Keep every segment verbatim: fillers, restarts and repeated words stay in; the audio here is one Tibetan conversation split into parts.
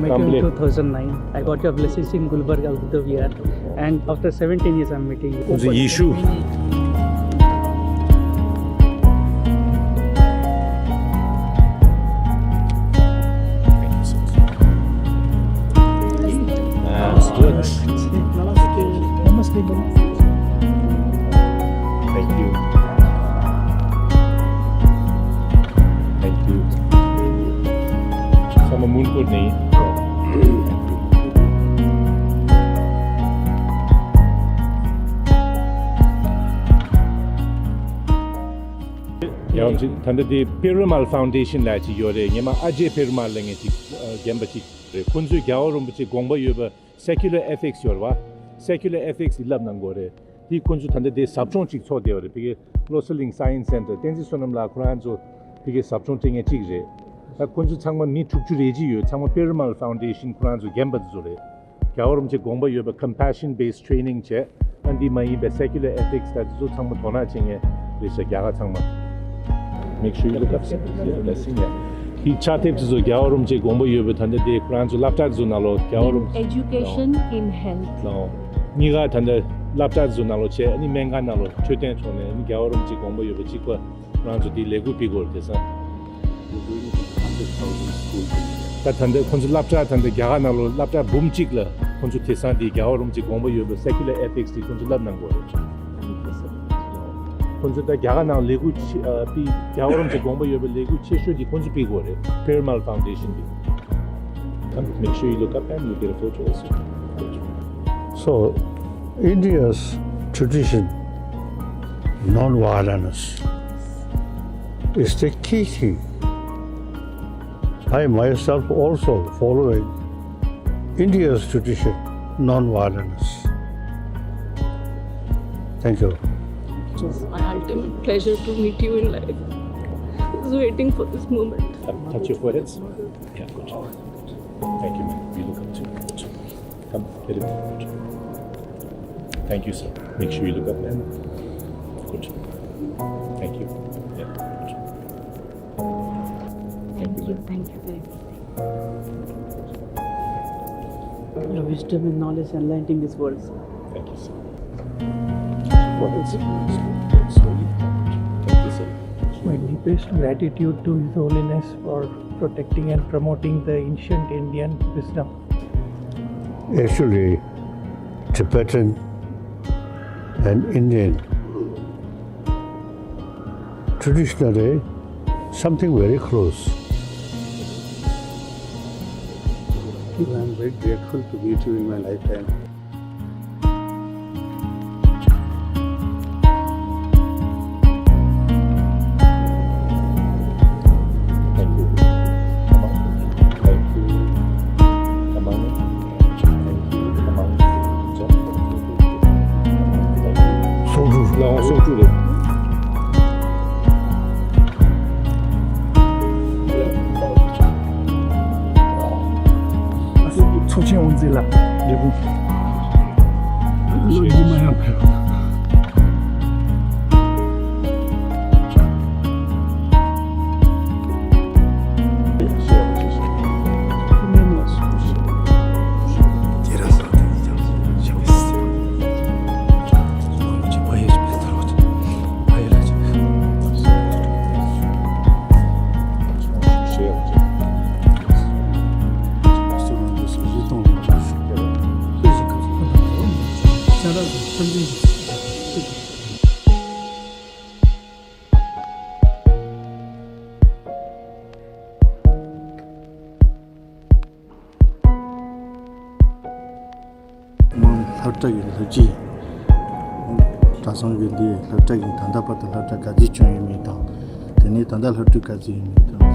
Come, play. In two thousand nine, I got your blessings in Gulbarga, Abu Dhabi, and after seventeen years, I'm meeting you. ཁོང་ཚོ་ཡེ་ཤུ། That's good. Namaste. Namaste. Thank you. Thank you. ཚང་མ་མུན་སྐོར་ནས་ཡིན། ཡང་ཅིག་ད་ལྟ་དེ་པེ་རུ་མལ་ཕའུན་ཌེ་ཤན་ལབ་ཅིག་ཡོད་རེད། སྔོན་མ་ཨ་ཇེ་པེ་རུ་མལ་ལབ་མཁན་ཅིག་རྒན་པ་ཅིག་རེད། ཁོང་ཚོས་རྒྱལ་བ་རིན་པོ་ཆེ་དགོངས་པ་ཡོད་པ། Secular ethics ཡོད་རེད་བ། Secular ethics ཡི་བསླབ་གནང་གི་ཡོད་རེད། དེ་ཁོང་ཚོ་ད་ལྟ་དེ་ཟབ་སྦྱོང་ཅིག་ཚོགས་བསྡད་ཡོད་རེད། ཕ་གི་བློ་གསལ་གླིང་Science Center བསྟན་འཛིན་བསོད་ནམས་ལགས་ཁོ་རང་ཚོ་ཕ་གི་ཟབ་སྦྱོང་སྤྲད་མཁན་གཅིག་རེད། ད་ཁོང་ཚོ་ཚང་མ་མི་དྲུག་ཅུ་རེ་གཅིག་ཡོད། ཚང་མ་པེ་རུ་མལ་ཕའུན་ཌེ་ཤན་ཁོ་རང་ཚོ་རྒན་པ་དེ་ཚོ་རེད། རྒྱལ་བ་རིན་པོ་ཆེ་དགོངས་པ་ཡོད་པའི་compassion based training བྱས། ཨ་འདི་མ་ཡིན་པའི་secular ethics ད་དེ་ཚོ་ཚང་མ་དོ་སྣང་བྱེད་མཁན་རེད་ཤག་རྒྱ་གར་ཚང་མ། Make sure you look up. Yes, yes, yes. དེ་ཕྱག་དེབ་དེ་ཚོ་རྒྱལ་བ་རིན་པོ་ཆེ་དགོངས་པ་ཡོད་པའི་ད་ལྟ་དེ་ཁོ་རང་ཚོ་སློབ་གྲྭ་དེ་ཚོ་ནང་ལོགས་རྒྱལ་བ་རིན་པོ་ཆེ། Education in health. ལོ། གཉིས་ཀ་ད་ལྟ་སློབ་གྲྭ་དེ་ཚོ་ནང་ལོགས་བྱས། ཨ་ནི་སྨན་ཁང་ནང་ལོགས་འཕྲོད་བསྟེན་ཐོག་ནས་ཨ་ནི་རྒྱལ་བ་རིན་པོ་ཆེ་དགོངས་པ་ཡོད་པའི་གཅིག་པ་ཁོ་རང་ཚོ་དེ་ལས་འགུལ་སྤེལ་གྱི་ཡོད་རེད། དེང་སང་། We're doing it in hundred thousand schools in India. ད་ད་ལྟ་ཁོང་ཚོ་སློབ་གྲྭ་ད་ལྟ་རྒྱ་གར་ནང་ལོགས་སློབ་གྲྭ་འབུམ་གཅིག་ལ་ཁོང་ཚོ་དེང་སང་དེ་རྒྱལ་བ་རིན་པོ་ཆེ་དགོངས་པ་ཡོད་པའི་secular ethics དེ་ཁོང་ཚོ་བསླབ་གནང་གི་ཡོད་རེད། ཁོང་ཚོ་ད་རྒྱ་གར་ནང་ལས་འགུལ་ཆེ་ཨ་པི་རྒྱལ་བ་རིན་པོ་ཆེ་དགོངས་པ་ཡོད་པའི་ལས་འགུལ་ཆེ་ཤོས་དེ་ཁོང་ཚོ་སྤེལ་གྱི་ཡོད་རེད། པེ་རུ་མལ་ཕའུན་ཌེ་ཤན་དེ། Come, make sure you look up and you get a photo also. So, India's tradition, non-violence, is the key thing. I myself also following India's tradition, non-violence. Thank you. It's my ultimate pleasure to meet you in life. I was waiting for this moment. Touch your foreheads. Yeah, good job. Thank you, man. We look up to you. Good job. Come, very good. Thank you, sir. Make sure you look up there. Good job. Thank you. Yeah, good job. Thank you, sir. Thank you very much. Your wisdom and knowledge enlightening this world, sir. Thank you, sir. What is it? Slowly. Thank you, sir. My deepest gratitude to His Holiness for protecting and promoting the ancient Indian wisdom. Actually, Tibetan and Indian traditionally something very close. I am very grateful to meet you in my lifetime. སོག་ཕྲུག་ལའང་སོག་ཕྲུག་རེད། ཚོགས་ཆེན་དབུ་འཛིན་ལ་འབྲས་སྤུངས། ལོ་རྒྱུས་མ་ཡང་ཕེབས། དམངས་སློབ་གྲྭ་གི་སློབ་སྤྱི། གྲྭ་ཚང་གི་འདི་སློབ་གྲྭ་གི་ད་ལྟ་བར་དུ་སློབ་གྲྭ་ག་ཚོད་བྱུང་ཡོད་མེད་དང་། དེ་ནས་ད་ལྟ་སློབ་ཕྲུག་ག་ཚོད་ཡོད་མེད་དང་།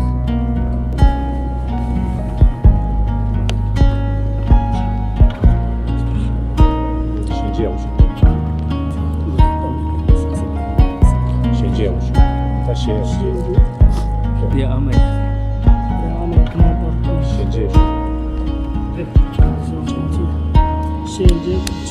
ཞལ་མཇལ་ཡག་པོ་ཞུ། ཞལ་མཇལ་ཡག་པོ་ཞུ། ད་ཞལ་ཡག་པོ་ཞུ། ཡ་ཨ་མ་ཡ། ཡ་ཨ་མ་ཡ། ཞལ་མཇལ་ཞུ། ཞལ་མཇལ།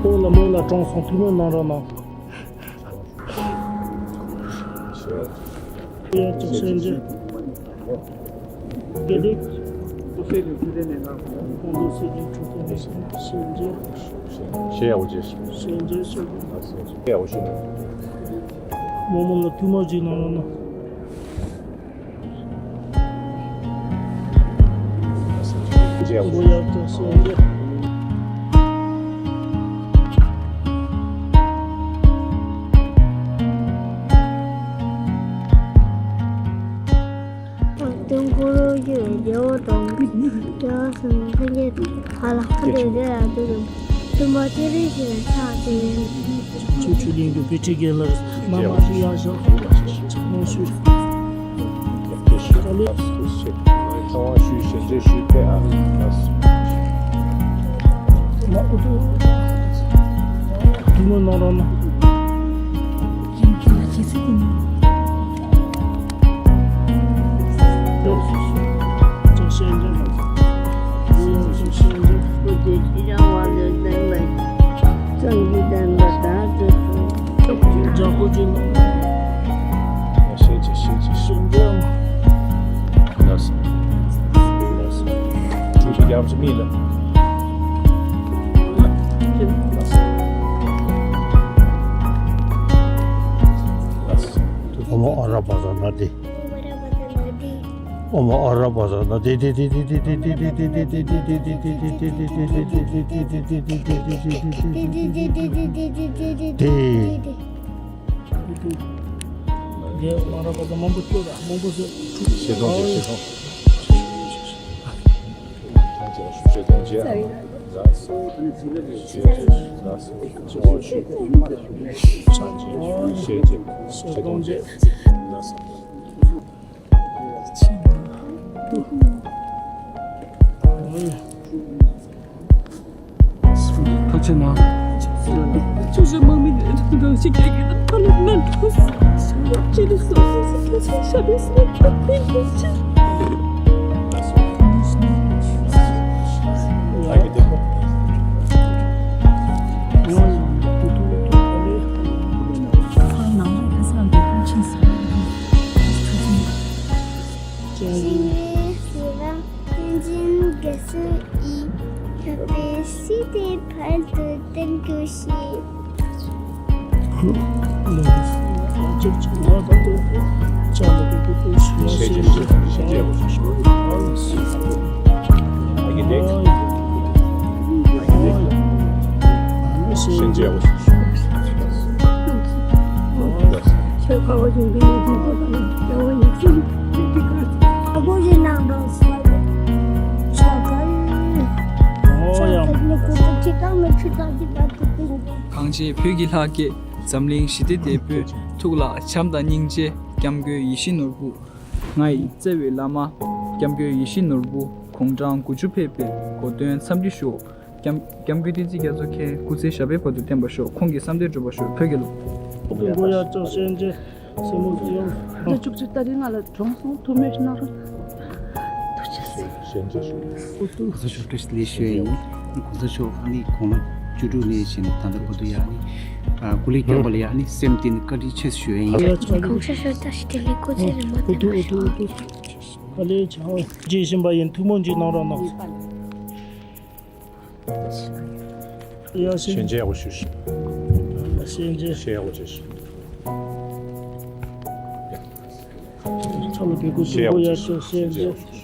ཁོ་ལ་མོ་ལ་གྲོངས་སོང་། ཐུགས་སྨོན་གནང་རོགས་གནང་། ཡ་ཅག་སེམས་ཅན། དགེ་ལེགས། ཁོང་ཚོ་སྲིད་ཀྱི་ཁྲོད་དུ་སེམས་ཅན། ཞེས་ཡག་པོ་བྱས། སེམས་ཅན་སོགས། ཞེས་ཡག་པོ་ཞུ། མོ་མོ་ལ་ཐུགས་སྨོན་ཅིག་གནང་རོགས་གནང་། དུས་འཁོར་ལོ་བཞི་པའི་རྒྱལ་པོ་དང་། རྒྱལ་བ་སྲས་ལྷན་རྒྱས་དང་། ཧ་ལ་ཁ་འདྲེ་རེ་ལ་འདུག་དང་། སྟོན་པ་སྤྱན་རས་གཟིགས་ལ་ཕྱག་འཚལ། ཆོས་ཆོས་གླིང་གི་བུ་ཁྲིད་དགེ་ལ་མ་མ་ཏི་ཡ་ཞོ་ངོ་ཤུ། ཁ་བ་ཞུ་ཞལ་མཇལ་ཞུ་ཕེ་ཨ་ལ། ཐུགས་སྨོན་གནང་རོགས་གནང་། ཨོཾ་ཨ་ར་པ་ཙ་ན་དྷཱིཿ། ཨོཾ་ཨ་ར་པ་ཙ་ན་དྷཱིཿ། དྷཱིཿ། དེ། དེ་ཨོཾ་ཨ་ར་པ་ཙ་མང་པོ་བསྐྱོད་ལ་མང་པོ་བཟོས། ཤེས་སོང་། ཤེས་སོང་། ཐུགས་རྗེ་གནང་། ཆུ་ཞོ་དམག་མི་རང་ཞིག་སྐྱེ་དགོས་ན་ཐ་ལ་ན་འགྲོ། ཆེ་ལུགས་སོ་སོ་སོ་སོ་ཤ་བའི་སེམས་ཐུགས་རྗེ་ཆེ། ཤིང་རིགས་ཤེས་རབ་ཏིང་འཛིན་དགེ་ཚུལ་ཡིས། ཐུབ་པའི་སྲིད་དེ་ཕན་དུ་བསྟན་གྱུར་ཅིག། གངས་ཅན་བོད་ཀྱི་ལྷ་སྐལ། འཛམ་གླིང་ཞི་བདེའི་དེད་དཔོན། ཐུགས་ལ་བྱམས་དང་སྙིང་རྗེ། སྐྱབས་མགོན་ཡིད་བཞིན་ནོར་བུ། ང་ཡི་བརྩེ་བའི་བླ་མ། སྐྱབས་མགོན་ཡིད་བཞིན་ནོར་བུ། དགུང་གྲངས་དགུ་བཅུ་ཕེབས་པའི་གོ་སྟོན་འཚམས་འདྲི་ཞུ། སྐྱབས་སྐྱབས་མགོན་བསྟན་འཛིན་རྒྱ་མཚོ་མཁྱེན། སྐུ་ཚེ་ཞབས་པད་བར་དུ་བརྟན་པར་ཤོག། ཁོང་གི་བསམ་དོན་འགྲུབ་པར་ཤོག། བོད་ཀྱི་ལོ། མགོ་ཡར་ཅོག་སེང་ཆེན་སེ་མོ་ཡོང་། ཟླ་བཅུ་གཅིག་ཏ་རིག་ལྔ་ལ་གྲོངས་སོང་། ཐུགས་སྨོན་གནང་རོགས། ཐུགས་རྗེ་ཆེ། གོང་ས་མཆོག་བཀྲ་ཤིས་བདེ་ལེགས་ཞུ་ཡ་ཡིན། གོང་ས་མཆོག་ཨ་ནི་དགུང་ལོ་བཅུ་དྲུག་ནས་བྱས་ནས་ད་ལྟ་བར་དུ་ཡ་ཨ་ནི་ཨ་སྐུ་ལས་བསྐྱངས་པ་ལ་ཡ་ཨ་ནི་སེམས་གཏིང་ནས་བཀའ་དྲིན་ཆེ་ཞུ་ཡ་ཡིན། གོང་ས་མཆོག་བཀྲ་ཤིས་བདེ་ལེགས། སྐུ་ཚེ་རིང་པོ་བརྟན་པར་ཤོག། ཨ་ལེ་ཆའོ། རྗེས་བཞིན་པ་ཡིན། ཐུགས་སྨོན་ཅིག་གནང་རོགས་གནང་། ཡ་ཤེས། ཤེས་བྱའི་ཡག་པོ་ཞུ་ཞིག། ཤེས་བྱའི། ཤེས་ཡག་པོ་བྱེད་ཤིག། ཚ་ལོ་བེ་ཀུ་ཤེས་ཡག་པོ་བེ་ཀུ་ཡ་ཤོ་ཤེས་བྱའི།